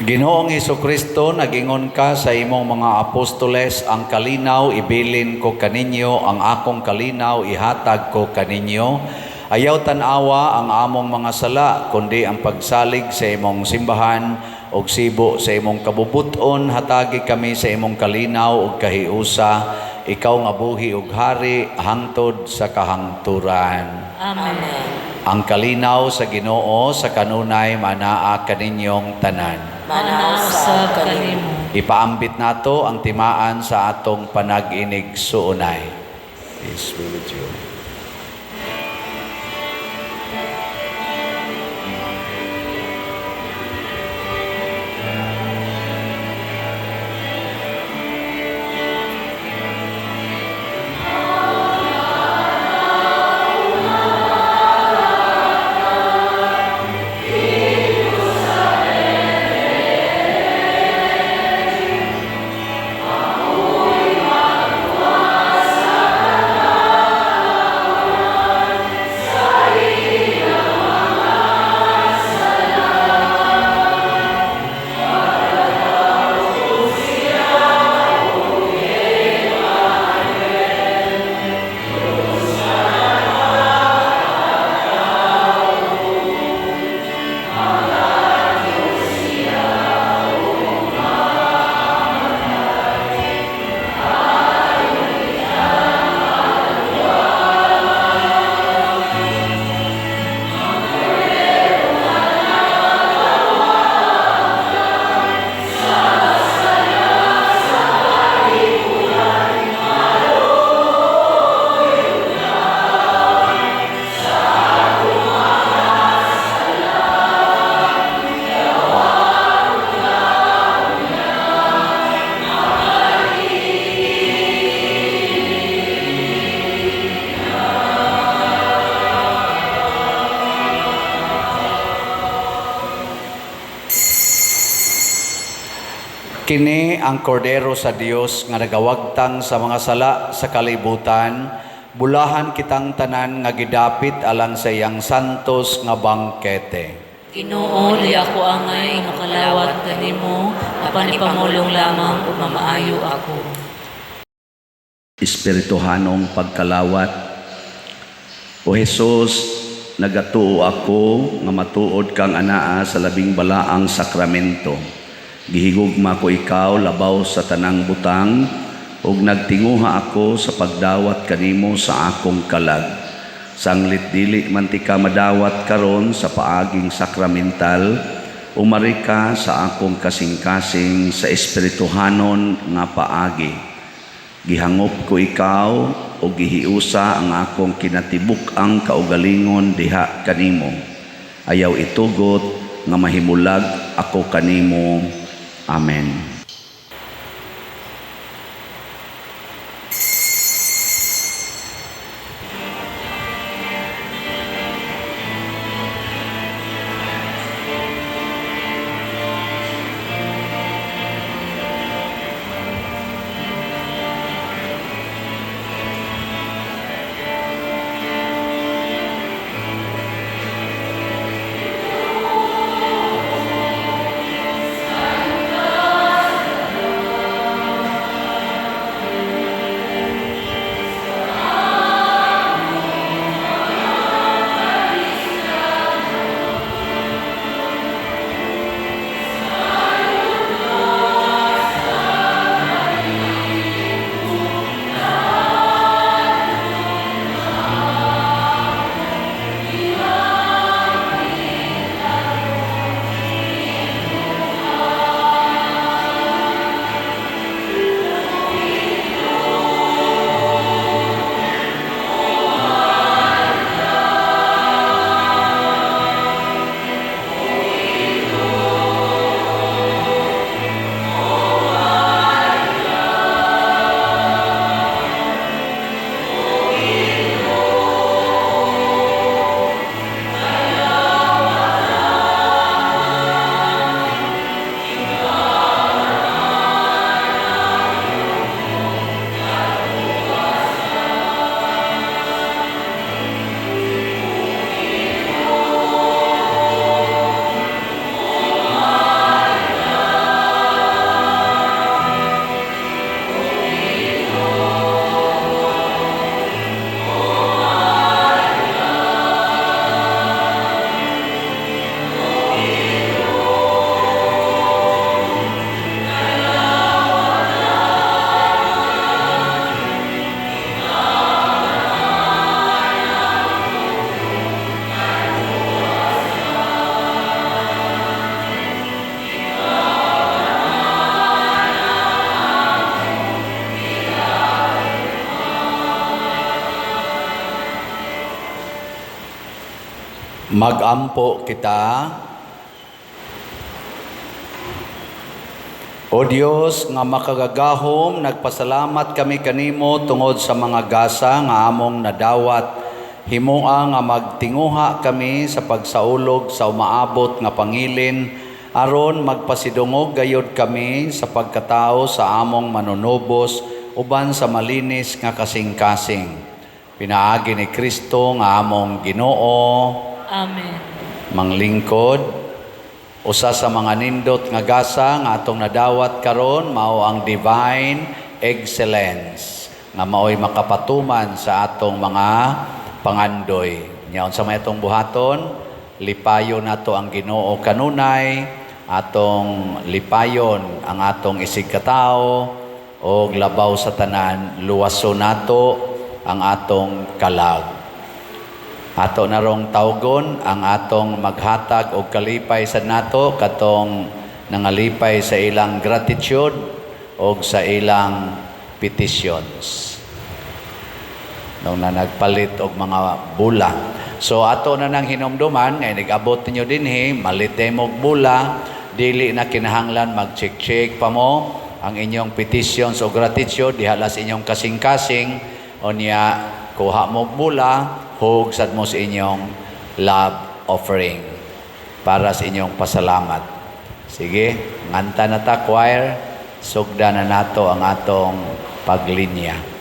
Ginoong Kristo, nagingon ka sa imong mga apostoles, "Ang kalinaw ibilin ko kaninyo, ang akong kalinaw ihatag ko kaninyo." Ayaw tan-awa ang among mga sala, kundi ang pagsalig sa imong simbahan ug sibo sa imong kabubuton, hatagi kami sa imong kalinaw ug kahiusa, ikaw nga buhi ug hari hangtod sa kahangturan. Amen. Ang kalinaw sa Ginoo sa kanunay manaa kaninyong tanan. Manaa usab kanimo. Ipaambit nato ang timaan sa atong panag-inig-suunay. Peace be with you. Kini ang kordero sa Dios nga nagawagtang sa mga sala sa kalibutan. Bulahan kitang tanan nga gidapit alang sa iyang santos nga bangkete. Ginoo, di ako angay makalawat kanimo, apan ipamulong lamang ug mamaayo ako. Espirituhanong pagkalawat. O Jesus, nagatuo ako nga matuod kang anaa sa labing balaang sakramento. Gihigugma ko ikaw labaw sa tanang butang ug nagtinguha ako sa pagdawat kanimo sa akong kalag. Sanglit dili man tika madawat karon sa paaging sakramental, umari ka sa akong kasing-kasing sa espirituhanon nga paagi. Gihangop ko ikaw o gihiusa ang akong kinatibuk-ang kaugalingon diha kanimo. Ayaw itugot nga mahimulag ako kanimo. Amen. Magampo kita. O Dios nga makagagahom, nagpasalamat kami kanimo tungod sa mga gasa nga among nadawat. Himoa nga magtinguha kami sa pagsaulog sa umaabot nga pangilin, aron magpasidungog gayod kami sa pagkatao sa among manunubos uban sa malinis nga kasing-kasing. Pinaagi ni Kristo nga among Ginoo. Amen. Manglingkod, usa sa mga nindot nga gasa nga atong nadawat karon mao ang divine excellence nga maoy makapatuman sa atong mga pangandoy. Nya unsa may atong buhaton, lipayon nato ang Ginoo kanunay, atong lipayon ang atong isigkatawo og labaw sa tanan luwason nato ang atong kalag. Ato narong tawgon ang atong maghatag og kalipay sa nato katong nangalipay sa ilang gratitude og sa ilang petitions. Nung na nagpalit og mga bula. So ato na nang hinumduman nga nag-abot ninyo dinhi, malit og bula, dili na kinahanglan mag-check-check pa mo ang inyong petitions o gratitude diha sa inyong kasing-kasing, unya kuha mo og bula, hug sad mo sa inyong love offering para sa inyong pasalamat. Sige, nganta na ta choir, sugda na nato ang atong paglinya.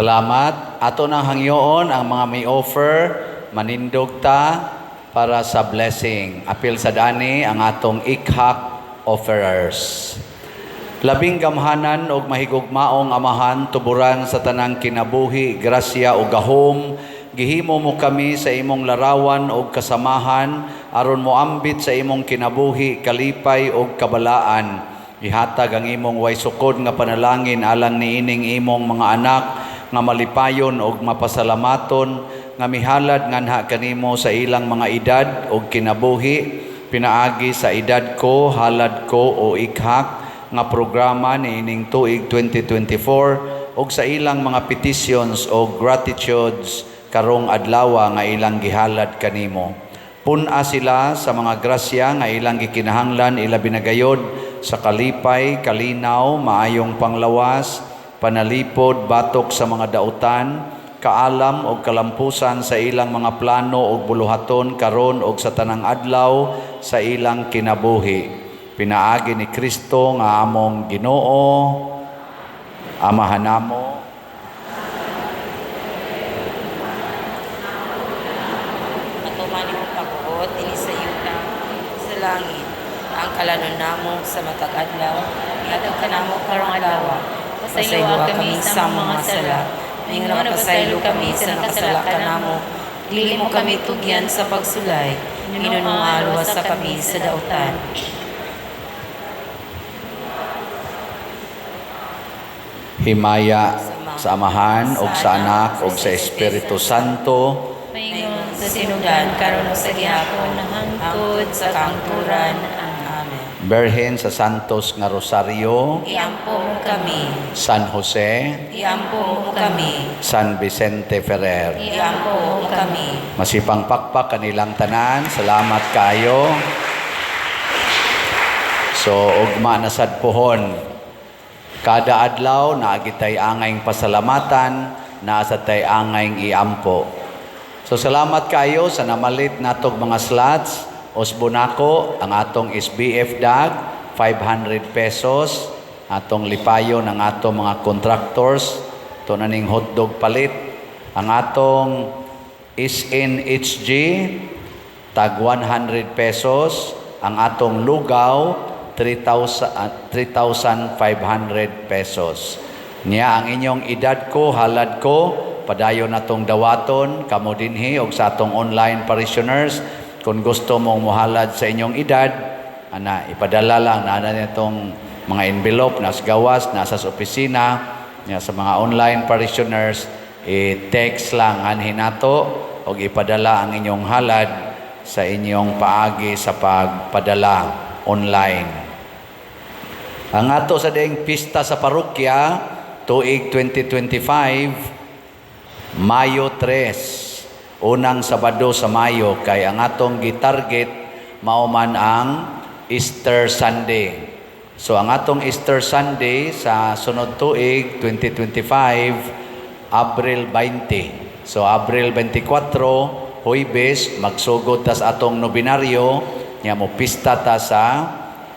Salamat. Ato nang hangyoon ang mga may offer, manindog ta para sa blessing. Apil sa dani ang atong ikhak offerers. Labing gamhanan og mahigugmaong Amahan, tuburan sa tanang kinabuhi, grasya o gahom, gihimo mo kami sa imong larawan og kasamahan, aron moambit sa imong kinabuhi, kalipay og kabalaan. Ihatag ang imong way sukod nga panalangin alang niining imong mga anak nga malipayon og mapasalamaton nga mihalad nganha kanimo sa ilang mga edad og kinabuhi, pinaagi sa Edad Ko, Halad Ko o ikhak nga programa niining tuig 2024 og sa ilang mga petitions o gratitudes karong adlaw nga ilang gihalad kanimo. Pun-a sila sa mga grasya nga ilang gikinahanglan ilabi na gayod sa kalipay, kalinaw, maayong panglawas, panalipod, batok sa mga dautan, kaalam og kalampusan sa ilang mga plano og buluhaton karon og sa tanang adlaw sa ilang kinabuhi. Pinaagi ni Kristo nga among Ginoo, Amahan namo, Matuman imong pagbuot dinhi sa yuta sa langit. Ang kalanon namo sa matag adlaw, ihatag kanamo karong adlaw. Pasayloa kami sa among mga sala. Ingon nga pasaylo kami sa nakasala kanamo. Dili mo kami tugyan sa pagsulay. Hinununga luwasa kami sa dautan. Himaya Sa Ama, Sa Amahan ug sa Anak ug sa Espiritu Santo. Maingon sa sinugdan, karon ug sa gihapon, hangtod sa kamatuoran. Amen. Amen. Berhen sa Santos nga Rosario, Iampo mo kami. San Jose, Iampo mo kami. San Vicente Ferrer. Iampo mo kami. Masipang pakpak kanilang tanan. Salamat kayo. So ugma na sad pohon. Kada adlaw naa gitay angayng pasalamatan, naa sa tay angayng iampo. So salamat kayo sa namalit natog mga slots. Osbonako ang atong SBF dag 500 pesos, atong lipayon ang atong mga contractors to na ning hotdog palit, ang atong SNHG tag 100 pesos, ang atong lugaw 3,000, 3,500 pesos. Niya ang inyong edad ko, halad ko, padayon natong dawaton kamo dinhi og sa atong online parishioners. Kung gusto mong muhalad sa inyong edad, ana, ipadala lang na ana nitong mga envelope nas gawas, nasa sa opisina niya. Sa mga online parishioners, i-text lang anhin nato og ipadala ang inyong halad sa inyong paagi sa pagpadala online. Ang ato sa ding pista sa parokya tuig 2025, Mayo 3, unang Sabado sa Mayo, kay ang atong gitarget mao man ang Easter Sunday. So ang atong Easter Sunday sa sunod tuig 2025, Abril 20. So Abril 24, Huwebes, magsugod tas atong nobinaryo nya mo pista ta sa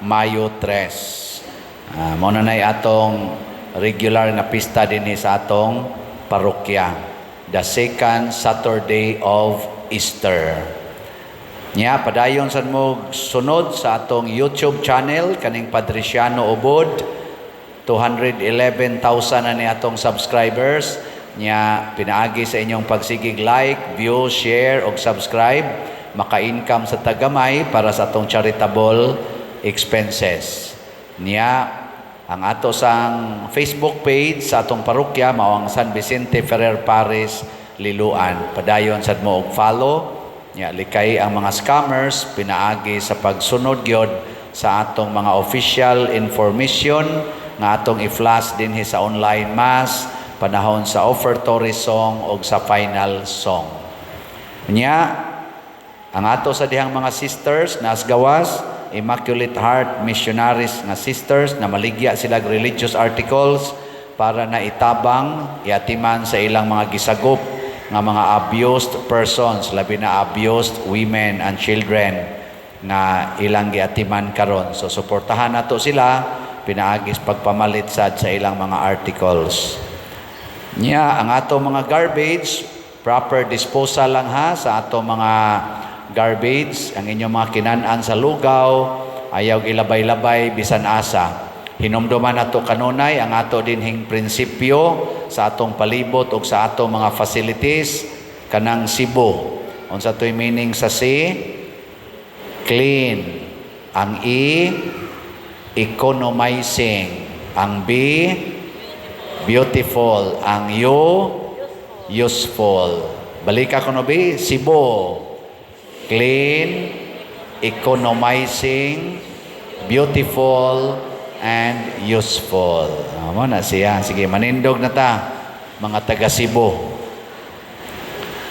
Mayo 3. Mao na nay atong regular nga pista dinhi sa atong parokya. The second Saturday of Easter. Nya padayon sad mo sunod sa atong YouTube channel kaning Padriciano Ubod. 211,000 na ni atong subscribers. Nya pinaagi sa inyong pagsigig like, view, share og subscribe, maka-income sa tagamay para sa atong charitable expenses. Nya ang ato sang Facebook page sa atong parokya mao ang San Vicente Ferrer Parish Liloan. Padayon sad mo og follow. Nya likay ang mga scammers pinaagi sa pagsunod gyud sa atong mga official information nga atong i-flash dinhi sa online mass panahon sa offertory song og sa final song. Nya ang ato sa dihang mga sisters nas gawas, Immaculate Heart Missionaries nga sisters, na maligya sila og religious articles para na itabang iatiman sa ilang mga gisagop nga mga abused persons, labi na abused women and children nga ilang giatiman karon. So suportahan nato sila pinaagis pagpamalit sad sa ilang mga articles. Nya ang ato mga garbage, proper disposal lang ha sa ato mga garbage, ang inyong mga kinan-an sa lugaw, ayaw ilabay-labay bisan asa. Hinumduman nato kanunay ang ato dinhing prinsipyo sa atong palibot ug sa atong mga facilities kanang Cebu. Unsa to'y meaning sa C? Clean. Ang E, economizing. Ang B, beautiful. Ang U, useful. Balika ko no B, Cebu. Clean, economizing, beautiful, and useful. Amo na siya. Sige, manindog na ta, mga taga Cebu.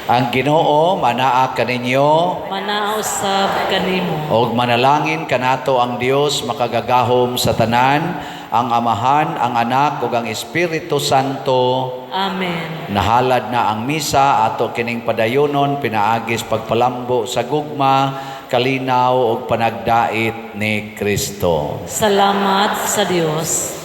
Ang Ginoo manaa kaninyo. Manaa usab kanimo. Og manalangin kanato ang Dios makagagahom sa tanan, ang Amahan, ang Anak ug ang Espiritu Santo. Amen. Nahalad na ang misa, ato kining padayonon pinaagis pagpalambo sa gugma, kalinaw ug panagdait ni Kristo. Salamat sa Dios.